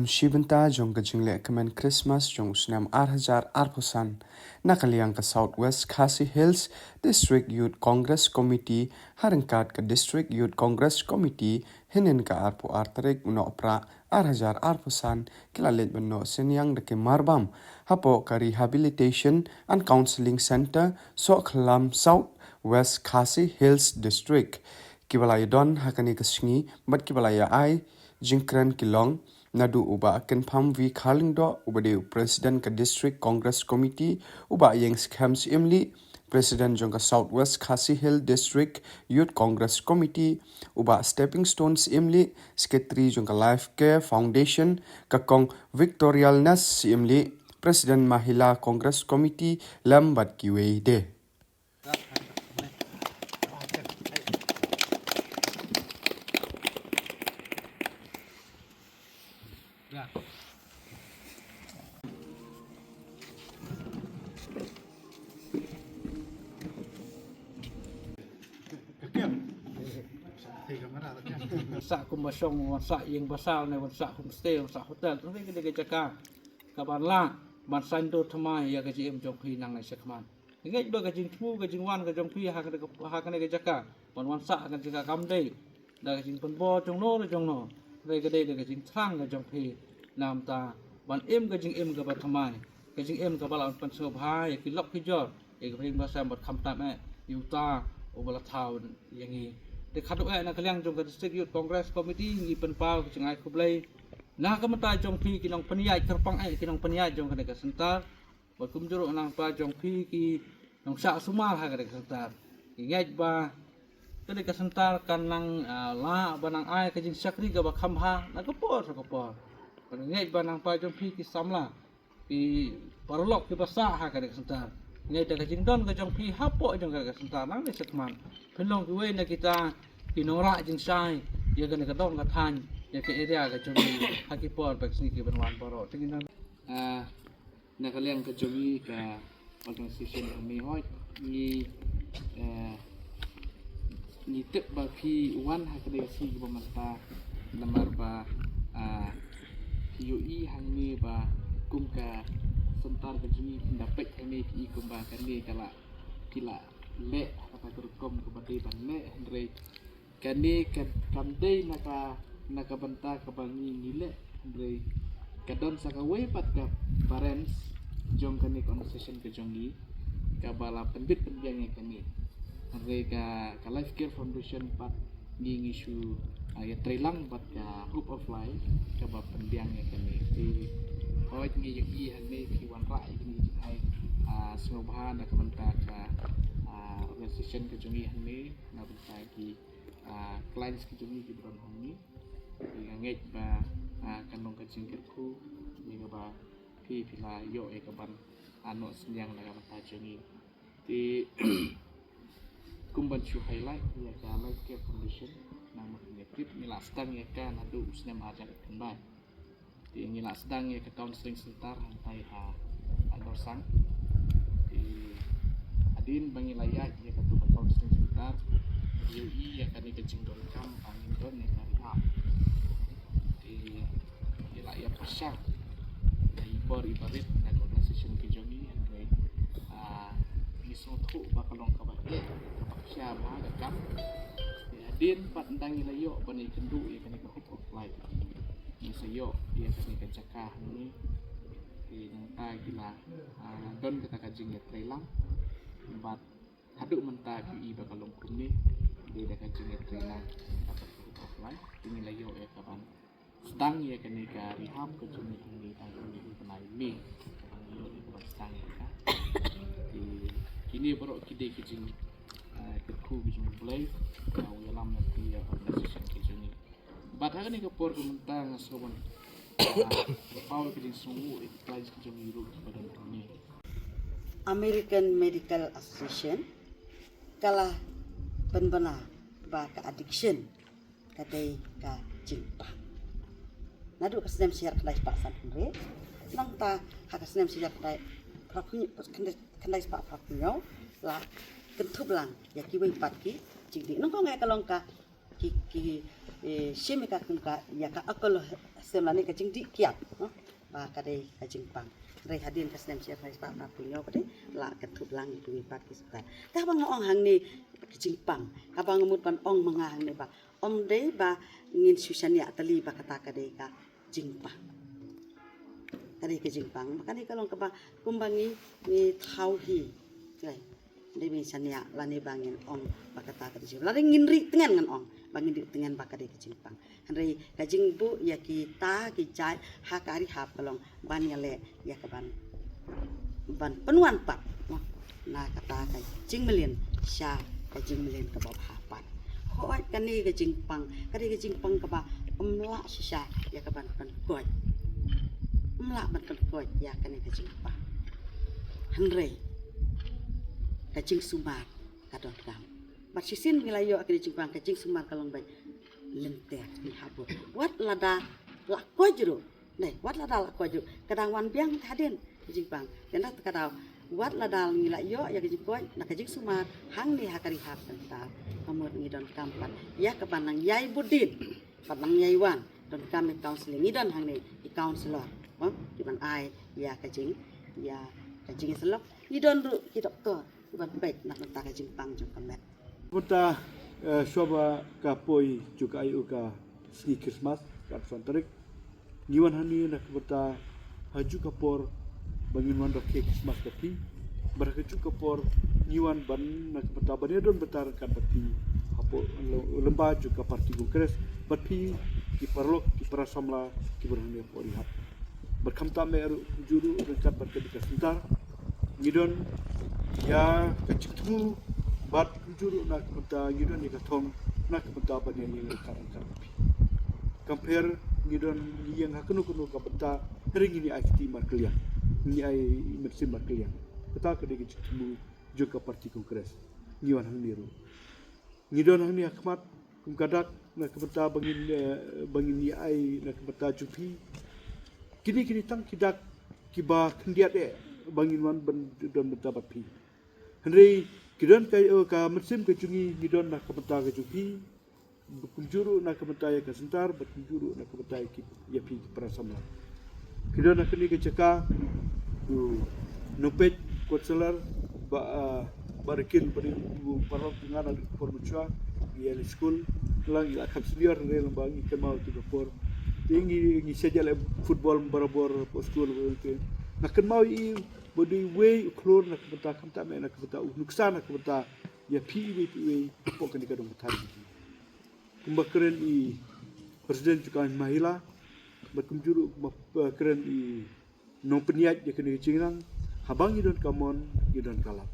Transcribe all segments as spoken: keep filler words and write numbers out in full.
Shibynta jong ka jingleh kmen Christmas jong u snem ar hajar arphew san, na ka liang ka South West Khasi Hills District Youth Congress Committee ha ryngkat ka District Youth Congress Committee, hynnin ka arphew ar tarik u Nohprah ar hajar arphew san, ki la leit ban noh synñiang da ki marbam hapoh ka Rehabilitation and Counselling Centre, Sohkhlam, South West Khasi Hills District. Kiba la ïadon ha kane ka sngi bad kiba la ïa ai jingkren ki long naduh u Bah Kynpham V Kharlyngdoh, uba dei u President ka District Congress Committee, u Bah Ïengskhem Syiemlieh, President jong ka South West Khasi Hills District Youth Congress Committee, u Bah Stepping Stone Syiemlieh, Secretary jong ka Life Care Foundation, ka Kong Victorialness Syiemlieh, President Mahila Congress Committee, lem bad kiwei de. Sah kum ba shong, wan sah ïing ba sah, ne wan sah homestay, wan sah hotel, tang dei ka dei ka jaka kaban lah ban saiñdur thymmai ïa ka jingim jong phi nangne shakhmat. Ngeit ba ka jingthmu ka jingwan ka jong phi ha kane ka, ha kane ka jaka ban wan sah ha kane ka jaka kam dei da ka jingpynbor jong no re jong no, hynrei ka dei da ka jingthrang ka jong phi. Namar ban im ka jingim kaba thymmai, ka jingim kaba lah ban pynsngewbha ïa ki lok ki jor, ïa ki bhaïing bhasem bad khamtam eh ïa uta uba la thaw ïa ngi. Te khatduh eh na ka liang jong ka District Youth Congress Committee ngi pynpaw ka jingai khublei na ka bynta jong phi ki nongpynïaid kyrpang eh, ki nongpynïaid jong kane ka center. Bad kumjuh ruh na ka bynta jong phi ki nongshah sumar ha kane ka center. Ngi ngeit ba kane ka center kan nang, ah, lah ban nang ai ka jingshakri kaba kham bha na ka por sha ka por. Bad ngi ngeit ba na ka bynta jong phi ki samla, ki paralok kiba sah ha kane ka center, ngi ngeit da ka jingdon ka jong phi hapoh jong kane ka center nangne shakhmat phin long kiwei na kita ki nongrah jingshai ïa kane ka dong ka thaiñ, ïa ka area ka jong ngi ha ki por bad ki sngi kiban wan baroh. Te ngi nang, ah, na ka liang ka jong ngi ka organization hangne, hooid ngi, eh, ngi tip ba phi wan ha kane ka sngi kaba mynta namar ba, ah, phi ïohi hangne ba kum ka center ka jong ngi phin da peit hangne phi i kumba kane ka la, ki la leh ha kata ka rukom kaba dei ban leh, hynrei kane ka kam dei na ka, na ka bynta kaba ngi ngi leh, hynrei ka don sa kawei pat ka parents jong kane ka organization ka jong ngi kaba la pynbit pynbiang ïa kane. Hynrei ka, ka Life Care Foundation pat ngi ngi shu, ah, ïatreilang bad ka Hope of Life kaba pynbiang ïa kane. Te hooid ngi ïohi hangne phi wanrah ïa kane ka jingai, ah, sngewbha na ka bynta ka, ah, organization ka jong ngi hangne na bynta ki, ah, clients ki jong ngi kiba don hangne. Te nga ngeit ba, ah, kan long ka jingkyrkhu ïa kaba phi phi la ïoh ïa kaban, ah, noh synñiang na ka bynta jong ngi. Te kumban shu highlight ïa ka Life Care Foundation, nang ma ngi tip ngi la sdang ïa ka naduh u snem ar hajar khyndai. Te ngi la sdang ïa ka counseling center hangtai ha, ha Dorsang. Te hadien ba ngi la ïaid ïa katu ka counseling center, ngi ïohi ïa kane ka jingdonkam ba ngin don ïa ka rehab. Te ngi la ïa pyrshang da i bor i barit na ka organization ka jong ngi, hynrei, ah, ngi sngewthuh ba ka long kaba eh, kaba khia bha ka kam. Te hadien pat ynda ngi la ïoh ban ïakynduh ïa kane ka Hope of Life, ngi sa ïoh ïa kane ka jaka hangne. Te nangta ki la, ah, don kata ka jingïatreilang. Bad haduh mynta phi i ba ka long kumne, dei da ka jingïatreilang kata ka Hope of Life. Te ngi la ïoh ïa kaban sdang ïa kane ka rehab ka jong ngi hangne tang kumne u bnai May. Ngi ïoh ïa kaban sdang ïa ka. Te kine baroh ki dei ki jing, ah, kyrkhu ki jong U Blei, ah, u ïalam lynti ïa organization ki jong ngi. Bad ha kane ka por ka mynta nga sngewbha, ah, paw ka jingsngewnguh ïa ki clients ki jong ngi ruh kiba don hangne. American Medical Association ka la pynbna ba ka addiction ka dei ka jingpang. Naduh ka snem shi hajar khyndai spah sanphew hynriew, nangta ha ka snem shi hajar khyndai, khyndai, khyndai spah phraphew hynñiew la kynthup lang ïa kiwei pat ki jingdih. Nyngkong eh ka long ka ki, ki, eh, shim ïa ka kum ka, ïa ka akol sem lane ka jingdih kiad, no? Ba ka dei ka jingpang. Hynrei hadien ka snem shi hajar phra spah phra phew hynñiew pat de la kynthup lang ïa kiwei pat ki sorkar. Kaba nga ong hangne ka jingpang. Kaba nga mut ban ong ma nga hangne ba ym dei ba ngin shu shaniah tylli ba kata ka dei ka jingpang. Ka dei ka jingpang. Ba kane ka long kaba kumba ngi, ngi thaw hi. Right. Dei ba ngin shaniah lane ba ngin ong ba kata ka dei jingpang. Lane ngin rieh tngen ngan ong ba ngin rieh tngen ba ka dei ka jingpang. Hynrei ka jingbuh ïa kita ki jait ha ka rehab ka long ban ïaleh ïa ka ban, ban pynwan pat, no, na kata ka jingmlien sha ka jingmlien kaba bha pat. Hooid kane ka jingpang, ka dei ka jingpang kaba ym lah shisha ïa ka ban pynkoit. Ym lah ban pynkoit ïa kane ka jingpang. Hynrei ka jingsumar ka donkam. Bad shisien ngi la ïoh ïa kane ka jingpang, ka jingsumar ka long ba lynter ngi hap buh. Wat lada la koit ruh. Dei, wat lada la koit ruh, ka dang wan biang hadien ka jingpang. Te na kata ka daw, wat lada ngi la ïoh ïa ka jingkoit, na ka jingsumar hangne ha ka rehab center, ka mut ngi donkam pat ïa ka ban nang ïai bud dien, ban nang ïai wan, donkam ïa counselling. Ngi don hangne ki counselor, oh, ki ban ai ïa ka jing, ïa ka jingïasyllok. Ngi don ruh ki doktor ki ban peit na ka bynta ka jingpang jong ka met. Mynta, eh, shuwa ba ka poi jong ka, ïa ka sngi Christmas, ka arphew san tarik, ngi wan hangne na ka bynta ha kajuh ka por ba ngin wan rakhe Christmas bad phi. Bad ha kajuh ka por ngi wan ban na ka bynta ban ïadon bynta ryngkat bad phi hapoh lyngba jong ka party Congress, bad phi ki paralok, ki para samla kiba don hangne hapoh rehab. Bad khamtam eh ruh kumjuh ruh ryngkat bad kane ka center, ngi don ïa ka jingthmu, bad kumjuh ruh na ka bynta ngi don ïa ka thong na ka bynta ban ïeng ryngkat ryngkat bad phi. Kam pher ngi don, ngi ïeng ha kano kano ka bynta, hynrei ngin ïa ai kti markylliang, ngin ïa ai mynsiem markylliang. Kata ka dei ka jingthmu jong ka party Congress. Ngi wan hangne ruh, ngi don hangne ha khmat kum ka dak na ka bynta ba ngin, eh, ba ngin ïa ai na ka bynta jong phi. Kine, kine tang ki dak kiba khyndiat eh ba ngin wan ban don bynta bad phi. Hynrei ki don ka, eh, ka mynsiem ka jong ngi, ngi don na ka bynta ka jong phi. Kumjuh ruh na ka bynta ïa ka center, bad kumjuh ruh na ka bynta ïa ki, ïa phi ki para samla. Ki don ha kane ka jaka, u nongpeit, counselor, Bah, ah, Bah Rikin, bad u paralok jong nga naduh ka por mynshuwa, ïa la skul, la ngi la kham senior, hynrei lyngba ngi kynmaw ïa ka por. Te ngi, ngi shait ïaleh football barabor hapoh skul, te nga kynmaw ïa i ba u dei uwei u khlur na ka bynta, khamtam eh na ka bynta u nuksa na ka bynta ïa phi iwei pa iwei hapoh kane ka dong ka thaiñ. Kumba kren i president jong ka Mahila, bad kumjuh ruh kumba, eh, kren i nongpynïaid ïa kane ka jingrang, haba ngi don ka mon, ngi don ka lad.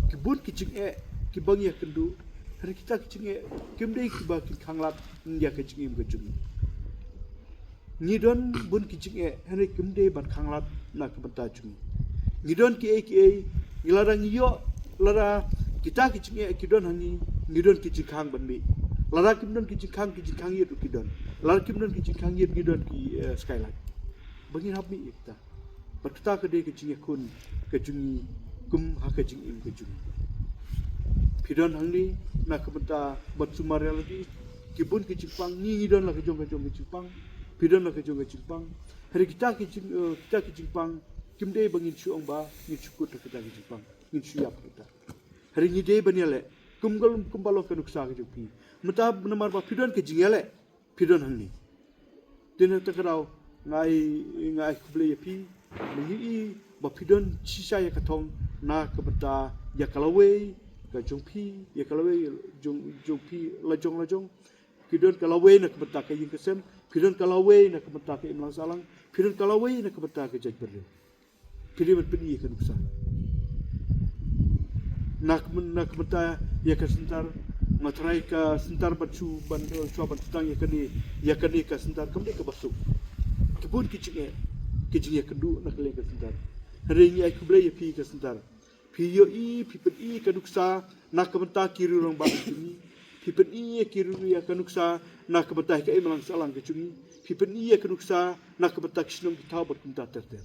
Ki bun ki jingeh kiba ngi ïakynduh, hynrei kita ki jingeh kim dei kiba kin khanglad ïa ka jingim ka jong ngi. Ngi don bun ki jingeh, hynrei kim dei ban khanglad na ka bynta jong ngi. Ngi don kiei kiei, ngi lada ngi ïoh, lada kita ki jingeh ki don ha ngi, ngi don ki jingkhang ban mih. Lada kim don ki jingkhang, ki jingkhang ïit ruh ki don. Lada kim don ki jingkhang ïit, ngi don ki, eh, skylight. Ba ngin hap mih ïa kita. Bad kata ka dei ka jingïakhun ka jong ngi kum ha ka jingim ka jong ngi. Phi don hangne na ka bynta ban sumar ïa lade, ki bun ki jingpang, ngi ngi don la ka jong ka jong ka jingpang, phi don la ka jong ka jingpang. Hynrei kita ki jing, eh, kita ki jingpang kim dei ba ngin shu ong ba ngin shu kut ha kita ki jingpang, ngin shu ïap ha kita. Hynrei ngi dei ban ïaleh kum ka, kum ba long ka nuksa ka jong phi. Mynta namar ba phi don ka jingïaleh, phi don hangne. Te na kata ka daw nga ai, nga ai khublei ïa phi, nga ïohi ba phi don shisha ïa ka thong na ka bynta ïa ka lawei ka jong phi, ïa ka lawei jong, jong phi la jong la jong. Phi don ka lawei na ka bynta ka ïing ka sem, phi don ka lawei na ka bynta ka imlang sahlang, phi don ka lawei na ka bynta ka jaitbynriew. Phi dei ban pyni ïa ka nuksa. Na ka byn-, na ka bynta ïa ka center, nga tharai ka center ban shu ban, eh, shuwa ban sdang ïa kane, ïa kane ka center kam dei kaba suk. Ki bun ki jingeh, ki jingeh kynduh na ka liang ka center. Hynrei ngi ai khublei ïa phi ka center. Phi ïohi, phi pyni ïa ka nuksa na ka bynta ki riew rangbah ka jong ngi. Phi pyni ïa ki riew, ïa ka nuksa na ka bynta ka imlang sahlang ka jong ngi. Phi pyni ïa ka nuksa na ka bynta ki shnong ki thaw bad kumta ter ter.